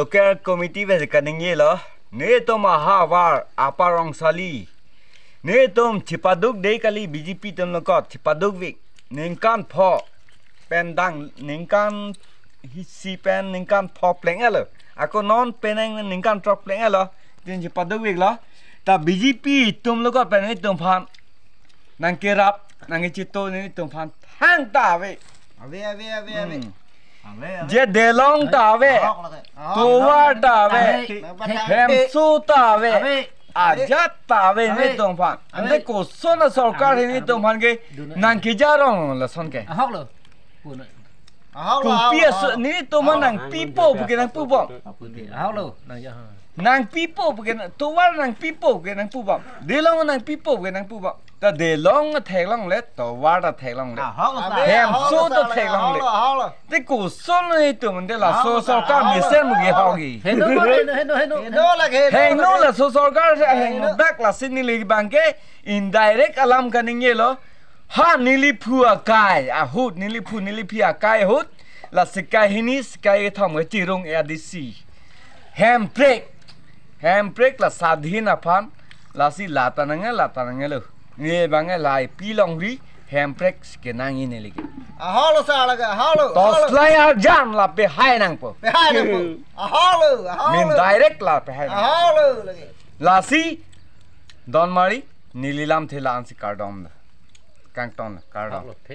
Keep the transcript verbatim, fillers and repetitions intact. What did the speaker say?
Local committee pen kaningje lo. Netum ahavar Upper Rongsali, netum chipaduk dei kali, B J P atum lokot chipaduk vik. Ningkan pho pen dang, ningkan isi pen ningkan pho pleng-et lo. Ako non penang ningkan throk pleng-et lo. Tin chipaduk vik lo. Ta B J P atum lokot pen netum aphan nangkerap, nangkechito netum aphan thangta ave. Ave, ave, ave, ave. Hmm. Ave, ave. Je Delong ta ave. Ahok lake. Ahok. Tovar ta ave. Ave. Hemso ta ave. Ave. Ajat ta ave. Ave. Netum aphan. Ave. Ante koson asorkar, ave, he netum aphan ke, ave, nangkejarong lason ke. Ahok lo. Puna. Ahok lo, kopi ahok lo, aso, ahok lo. Netum aphan nangpipo pu ke nangpubom. Ahok lo, nang ya. Nangpipo pu ke nang, tovar nangpipo pu ke nangpubom. Delong nangpipo pu ke nangpubom. Ta Delong theklongle, tovar ta theklongle. Ahok lo, ahok lo. Hemso ta theklongle. Ahok lo, ahok lo. Te koson netum ante laso, ahok lo, sorkar, ahok lo, mesen mugi, ahok lo, hogi. Heno, heno, heno, heno. Heno lake, heno lake. Heno laso sorkar si, heno, heno dak, lasi neli abang ke indirect alam kaningje lo. Ha neliphu akai ahut, neliphu neliphi akai ahut, la sekai hini sekai kethom kechirung A D C. Hemprek. Hemprek la sadhin aphan, lasi la ta nangji, la ta nangji lo. Ne abang ke lahai pi longri, Hemprek si kenangji neli ke. Ahok lo sir lake, ahok lo, ahok lo. Toslai arjan la pehai nangpo. Pehai nangpo. Ahok lo, ahok lo. Min direct la pehai nangpo. Ahok lo lake. Lasi, donmari, neli lamthe la-an si kardom da. Kangton, kardom. Ahok lo.